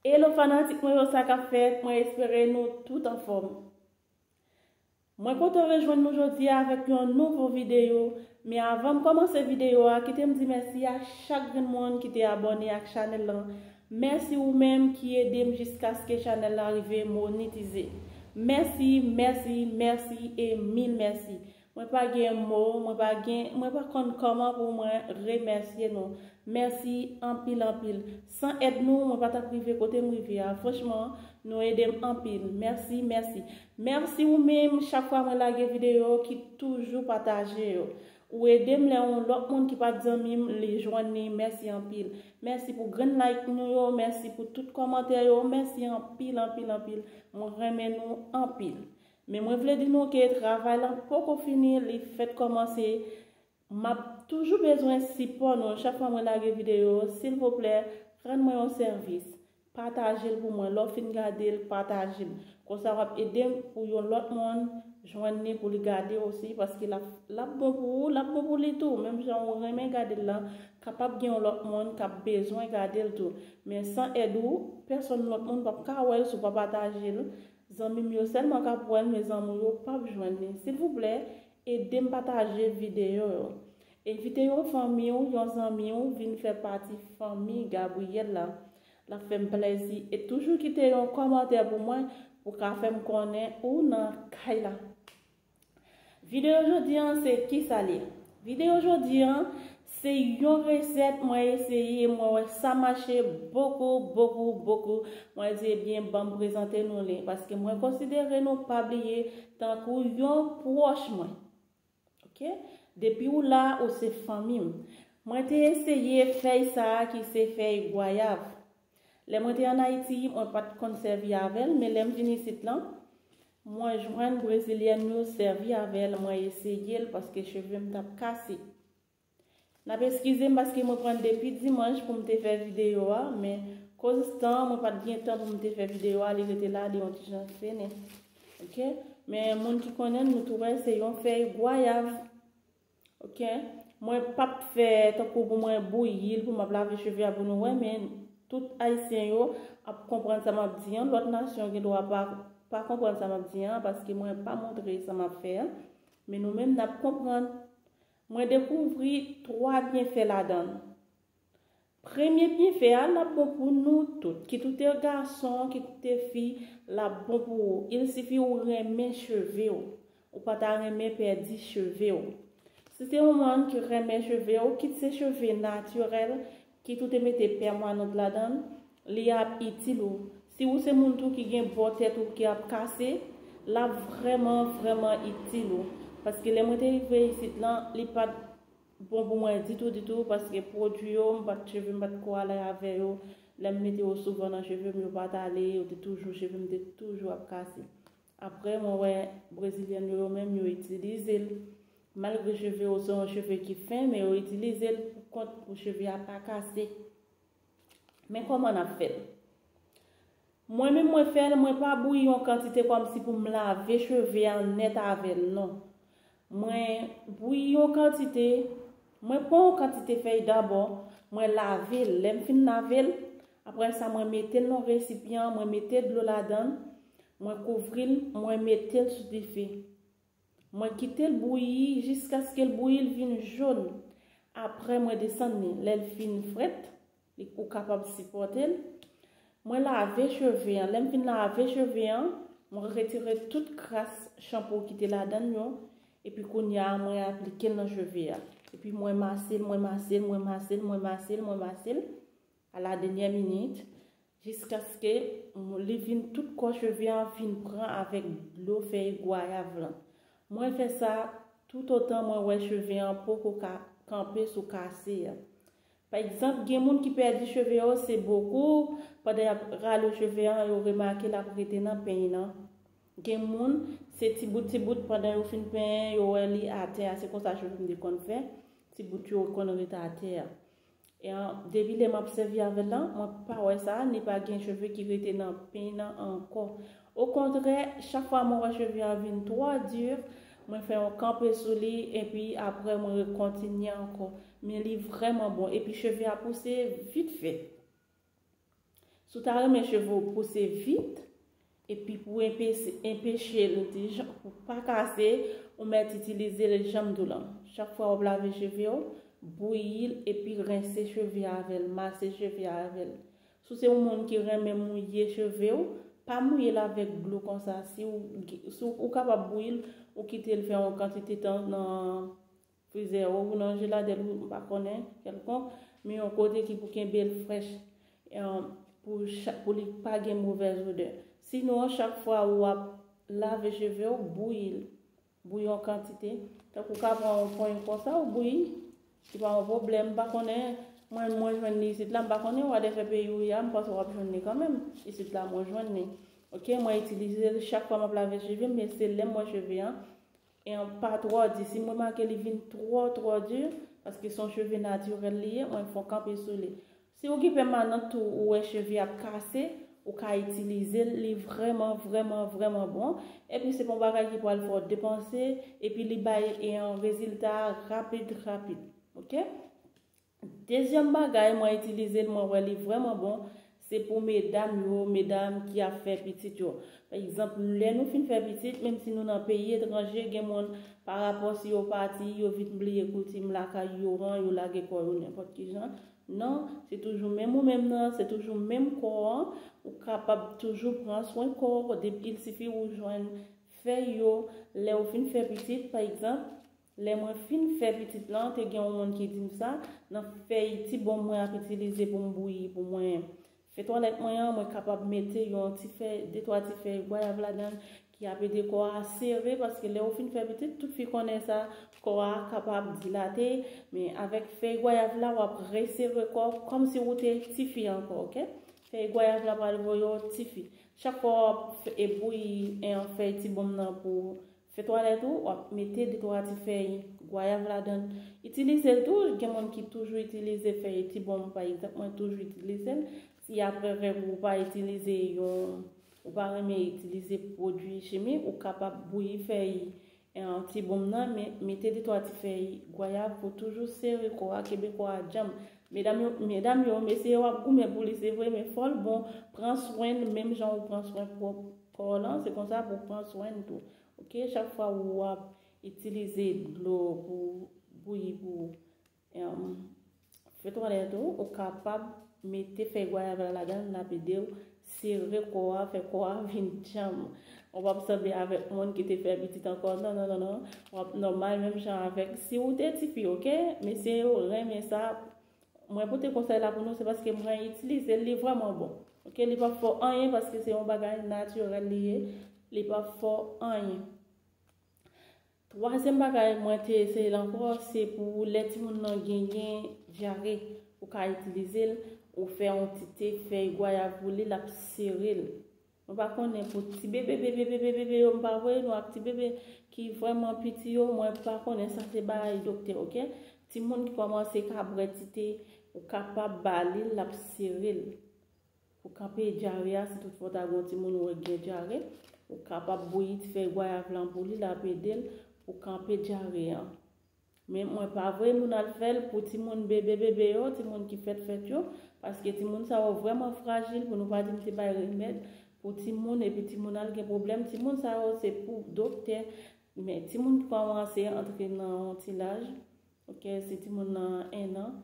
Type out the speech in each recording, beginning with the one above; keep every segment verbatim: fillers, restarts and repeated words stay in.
Hello fanatik mwen yo, sa k ap fèt? Mwen espere nou tout anfòm. Mwen kontan rejwenn nou jodi a avèk yon nouvo videyo, men avan m kòmanse videyo a, kite m di mèsi a chak grenn moun ki te abòne ak chanèl lan. Mèsi ou menm ki ede m jiskaske chanèl la rive monetize. Mèsi, mèsi, mèsi e mil mèsi. Mwen pa gen mo, mwen pa gen, mwen pa konn kòman pou mwen remèsye nou. Mèsi anpil, anpil. San èd nou, mwen pa t ap rive kote m rive a. Franchman, nou ede m anpil. Mèsi, mèsi. Mèsi ou menm, chak fwa mwen lage videyo, ki toujou pataje yo. Ou ede m lè yon lòt moun ki pa t zanmi m, li jwenn li. Mèsi anpil. Mèsi pou grenn like nou yo, mèsi pou tout kòmantè yo, mèsi anpil, anpil, anpil. Mwen renmen nou anpil. Men mwen vle di nou ke travay lan poko fini, li fèk kòmanse. M ap toujou bezwen sipò nou. Chak fwa mwen lage videyo, silvouplè, rann mwen yon sèvis. Pataje l pou mwen. Lè w fin gade l, pataje l. Konsa w ap ede m pou yon lòt moun jwenn li pou li gade osi, paske l ap, l ap bon pou ou, l ap bon pou li tou. Menm jan ou renmen gade l lan, kapab gen yon lòt moun k ap bezwen gade l tou. Men san èd ou, pèsonn lòt moun p ap ka wè l si w pa pataje l. Zanmi m yo sèlman k ap wè l, men zanmi w yo p ap jwenn li. Silvouplè, ede m pataje videyo yo. Envite yon fanmi w, yon zanmi w vin fè pati fanmi Gabriel la. L ap fè m plèzi. E toujou kite yon kòmantè pou mwen pou ka fè m konnen ou nan kay la. Videyo jodi an se kisa l ye? Videyo jodi an se yon resèt mwen eseye, mwen wè sa mache bokou, bokou, bokou. Mwen di, ebyen, ban m prezante nou li, paske mwen konsidere nou pa bliye tankou yon pwòch mwen. Oke? Depi ou la, ou se fanmi m. Mwen te eseye fèy sa a ki se fèy gwayav. Lè mwen te ann Ayiti, mwen pa t konn sèvi avè l, men lè m vin isit lan, mwen jwenn brezilyèn yo sèvi avè l, mwen eseye l paske cheve m t ap kase. N ap eskize m paske mwen pran depi dimanch pou m te fè videyo a, men koz tan, mwen pa t gen tan pou m te fè videyo a, li rete la, li yon ti jan fennen. Oke? Men moun ki konnen l, nou tou wè, se yon fèy gwayav. Oke? Mwen p ap fè tankou pou mwen bouyi l, pou m ap lave cheve a pou nou wè, men tout Ayisyen yo ap konprann sa m ap di an. Lòt nasyon gen dwa pa, pa konprann sa m ap di an, paske mwen pa montre sa m ap fè an. Men nou menm, n ap konprann. Mwen dekouvri twa byenfè ladan l. Premye byenfè a, l ap bon pou nou tout, kit ou te gason, kit ou te fi, l ap bon pou ou. Il sifi ou renmen cheve w. Ou pa ta renmen pèdi cheve w. Si se yon moun ki renmen cheve w, kit se cheve natirèl, kit ou te mete pèmanan ladan l, li ap itil ou. Si ou se moun tou ki gen bò tèt ou ki ap kase, l ap vrèman, vrèman itil ou. Paske lè mwen te rive isit lan, li pa t bon pou mwen ditou, ditou, paske pwodui yo, m pa t, cheve m pa t ko ale avè yo. Lè m mete yo souvan nan cheve m, yo pa t ale, yo te toujou, cheve m te toujou ap kase. Apre, mwen wè brezilyèn yo, yo menm, yo itilize l. Malgre cheve yo se yon cheve ki fen, men yo itilize l pou kont pou cheve a pa kase. Men kòman n ap fè l? Mwen menm mwen fè l, mwen pa bouyi yon kantite kòmsi pou m lave cheve a nèt avè l, non. Mwen bouyi yon kantite, mwen pran yon kantite fèy dabò, mwen lave l. Lè m fin lave l, apre sa mwen mete l nan resipyan, mwen mete dlo ladan l, mwen kouvri l, mwen mete l sou dife. Mwen kite l bouyi jiskaske l bouyi, l vin jòn. Apre, mwen desann li. Lè l fin frèt, li, ou kapab sipòte l. Mwen lave cheve an. Lè m fin lave cheve an, mwen retire tout kras chanpo ki te ladan l yo. Epi kounye a, mwen aplike l nan cheve a. Epi mwen mase l, mwen mase l, mwen mase l, mwen mase l, mwen mase l. A la dènyè minit, jiskaske li vin tout kò cheve an vin pran avèk dlo fèy gwayav lan. Mwen fè sa toutotan mwen wè cheve an poko ka kanpe sou kase a. Pa egzanp, gen moun ki pèdi cheve yo, se bokou, pandan y ap rale cheve an, yo remake l ap rete nan peny nan. Gen moun, se ti bout, ti bout, pandan yo fin penyen, yo wè li atè a, se konsa cheve m te konn fè, ti bout yo konn ret atè a. E an, depi lè m ap sèvi avè l lan, mwen pa wè sa, ni pa gen cheve ki rete nan peny nan ankò. Okontrè, chak fwa mwen wè cheve an vin twò di, mwen fè yon kanpe sou li, epi apre mwen rekontinye ankò. Men li vrèman bon, epi cheve a pouse vit fè. Si w ta renmen cheve w pouse vit, epi pou enpeche, enpeche l, di jan, pou pa kase, ou mèt itilize l jan m di w lan. Chak fwa w ap lave cheve w, bouyi l epi rense cheve a avè l, mase cheve a avè l. Si w se yon moun ki renmen mouye cheve w, pa mouye l avèk dlo konsa. Si w, si w, ou kapab bouyi l, ou kite l fè yon kantite tan nan frizè ou, ou nan jeladè ou, m pa konnen, kèlkonk, men yon kote ki pou kenbe l frèch, pou, pou li pa gen movèz odè. Sinon, chak fwa ou ap lave cheve w, bouyi l. Bouyi yon kantite. Tankou w ka pran yon pony konsa, ou bouyi, se pa yon pwoblèm. M pa konnen, mwen, mwen jwenn li isit la, m pa konnen, wadèvè peyi ou ye a, m panse w ap jwenn li kanmenm. Isit la, mwen jwenn li. Oke, mwen itilize l chak fwa m ap lave cheve m, men se lè m wè cheve an, e pa twò di. Si m remake li vin twò, twò di, paske se yon cheve natirèl li ye, mwen fè kanpe sou li. Si w gen pèmanant tou, ou wè cheve ap kase, ou ka itilize l, li vrèman, vrèman, vrèman bon. Epi se pa yon bagay ki pral fè w depanse, epi li bay e yon rezilta rapid, rapid. Oke? Dezyèm bagay, mwen itilize l, mwen wè li vrèman bon, se pou medam yo, medam ki ap fè pitit yo. Pa egzanp, lè nou fin fè pitit, menm si nou nan peyi etranje, gen moun, pa rapò si yo pati, yo vin bliye koutim lakay yo an, yo lage kò yo nenpòt ki jan. Non, se toujou menm ou menm nan, se toujou menm kò an, ou kapab toujou pran swen kò w, depi il sifi ou jwenn fèy yo, lè ou fin fè pitit, pa egzanp, lè mwen fin fè pitit lan, te gen yon moun ki di m sa, nan fèy ti bonm mwen ap itilize pou m bouyi, pou mwen fè twalèt mwen an, mwen kapab mete yon ti fèy, de twa ti fèy gwayav ladan l ki ap ede kò a sere, paske lè ou fin fè pitit, tout fi konnen sa, kò a kapab dilate, men avèk fèy gwayav la, w ap resere kò w kòmsi ou te tifi ankò, oke? Fèy gwayav la pral voye w tifi. Chak fwa w ap fè, e bouyi en fèy ti bonm nan pou fè twalèt ou, w ap mete de twa ti fèy gwayav ladan l. Itilize l tou, gen moun ki toujou itilize fèy ti bonm, pa egzanp, mwen toujou itilize l. Si apre règ ou pa itilize yon, ou pa renmen itilize pwodui chimik, ou kapab bouyi fèy, e, ti bonm nan, men mete de twa ti fèy gwayav pou toujou sere kò a, kenbe kò a djanm. Medam yo, medam yo, mesye yo ap goumen pou li, se vre, men fò l bon, pran swen l, menm jan ou pran swen pwòp kò w lan, se konsa pou w pran swen l tou. Oke, chak fwa ou ap itilize dlo pou bouyi pou, em, fè twalèt ou, ou kapab mete fèy gwayav la ladan l, l ap ede w sere kò a, fè kò a vin djanm. Ou p ap sanble avèk moun ki te fè pitit ankò. Non, non, non, non. W ap nòmal menm jan avèk si ou te tifi, oke? Mesye yo renmen sa. Mwen pote konsèy la pou nou, se paske mwen itilize l, li vrèman bon. Oke, li p ap fè w anyen paske se yon bagay natirèl li ye. Li p ap fè w anyen. Twazyèm bagay mwen te eseye l ankò, se pou lè timoun nan genyen dyare, ou ka itilize l, ou fè yon ti te fèy gwayav pou li, l ap sere l. Mwen pa konnen pou ti bebe, bebe, bebe, bebe yo, m pa voye nou ak ti bebe ki vrèman piti yo, mwen pa konnen, sa se bagay doktè, oke? Timoun ki kòmanse ka bwè ti te, ou kapab ba li l, l ap sere l. Pou kanpe dyare a, si tout fwa w ta gen yon timoun ou wè gen dyare, ou kapab bouyi ti fèy gwayav lan pou li, l ap ede l pou kanpe dyare an. Men mwen pa voye moun al fè l pou timoun bebe bebe yo, timoun ki fèt fèt yo, paske timoun sa yo vrèman frajil, pou nou pa di m te bay remèd pou timoun, epi timoun al gen pwoblèm. Timoun sa yo se pou doktè, men timoun ki kòmanse antre nan yon ti laj, oke, si timoun nan en an,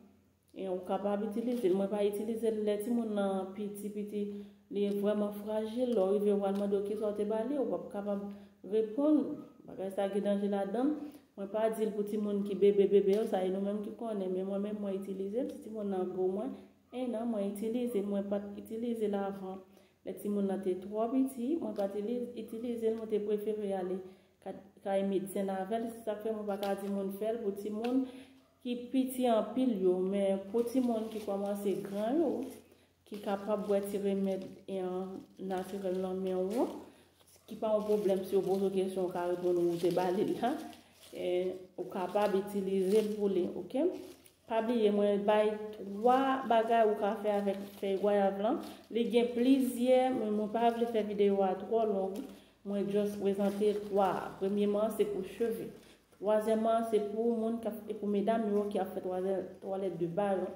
e ou kapab itilize l. Mwen pa itilize l lè timoun nan piti, piti, li vrèman frajil. Lè w rive, w al mande w kisa w te ba li, ou p ap kapab reponn. Bagay sa gen danje ladan l. Mwen pa di l pou timoun ki bebe, bebe yo, sa e nou menm ki konnen. Men mwen menm, mwen itilize l. Si timoun nan gwo mwen en an, mwen itilize l. Mwen pa t itilize l avan. Lè timoun nan te twò piti, mwen pa t itilize l, mwen te prefere ale ka-, kay medsen avè l. Se sa k fè mwen pa ka di moun fè l pou timoun ki piti anpil yo, men pou timoun ki kòmanse gran yo, ki kapab bwè ti remèd, e, natirèl nan men w, ki pa yon pwoblèm, si yo poze w kesyon, ou ka reponn ou te ba li l la, e, ou kapab itilize l pou li, oke? Pa bliye, mwen bay twa bagay ou ka fè avèk fèy gwayav lan. Li gen plizyè, men mwen pa vle fè videyo a twò long. Mwen just prezante twa. Premyeman, se pou cheve. Twazyèmman, se pou moun k ap, e pou medam yo ki ap fè twalè-, twalèt de baz yo.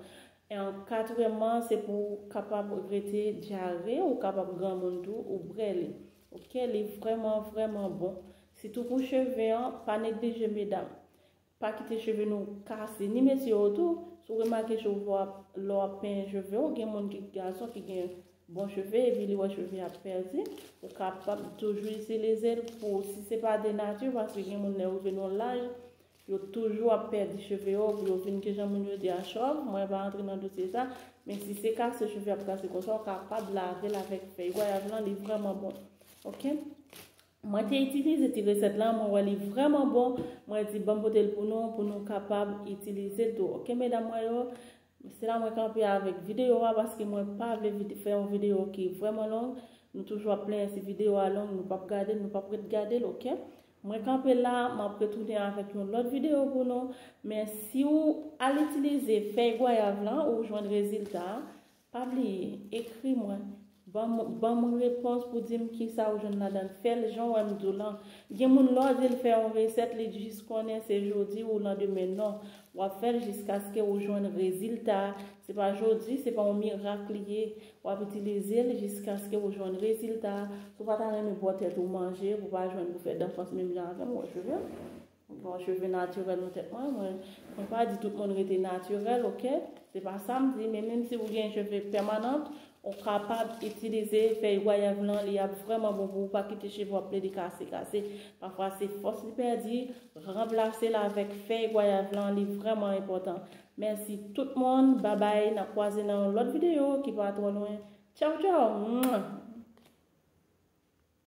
Katriyèmman, se pou w kapab rete dyare, ou kapab granmoun tou, ou bwè li. Oke, li vrèman, vrèman bon. Sitou pou cheve an, pa neglije medam. Pa kite cheve nou kase, ni mesye yo tou. Si w remake cheve w ap, lè w ap penyen cheve w, gen moun ki gason ki gen bon cheve, epi li wè cheve ap pèdi, ou kapab toujou itilize l pou, si se pa de nati, paske gen moun lè yo rive nan laj, yo toujou ap pèdi cheve yo, pou yo vin ke jan moun yo di a chòv, mwen pa antre nan dosye sa, men si se kase cheve ap kase konsa, ou kapab lave l avèk fèy gwayav lan, li vrèman bon. Oke? Mwen te itilize ti resèt la, mwen wè li vrèman bon, mwen di ban m pote l pou nou, pou nou kapab itilize l tou. Oke, medam mwen yo, se la mwen kanpe avèk videyo a, paske mwen pa vle vide, fè yon videyo ki vrèman long. Nou toujou ap plenyen si videyo a long, nou p ap gade l, nou p ap ret gade l, oke? Mwen kanpe la, m ap retounen avèk yon lòt videyo pou nou. Men si w al itilize fèy gwayav lan, ou jwenn rezilta a, pa bliye, ekri mwen. Ban m, ban m repons pou di m kisa ou jwenn ladan l. Fè l jan w wè m di w lan. Gen moun lè w di l fè yon resèt, li jis konnen se jodi ou landemen. Non. W ap fè l jiskaske ou jwenn rezilta. Se pa jodi, se pa yon mirak li ye. W ap itilize l jiskaske ou jwenn rezilta. Si w pa ta renmen bwè tèt ou manje, pou w pa jwenn pou fè danfans menm jan avè m, wè cheve m. Bon, cheve natirèl nan tèt mwen, mwen, mwen pa di tout moun rete natirèl, oke? Se pa sa m di, men menm si ou gen cheve pèmanant, ou kapab itilize fèy gwayav lan, li ap vrèman bon pou ou, pa kite cheve w ap plede kase, kase. Pafwa se fòs li pèdi, ranplase l avèk fèy gwayav lan, li vrèman enpòtan. Mèsi tout moun, babay, n ap kwaze nan yon lòt videyo ki pa twò lwen. Tchaw, tchaw!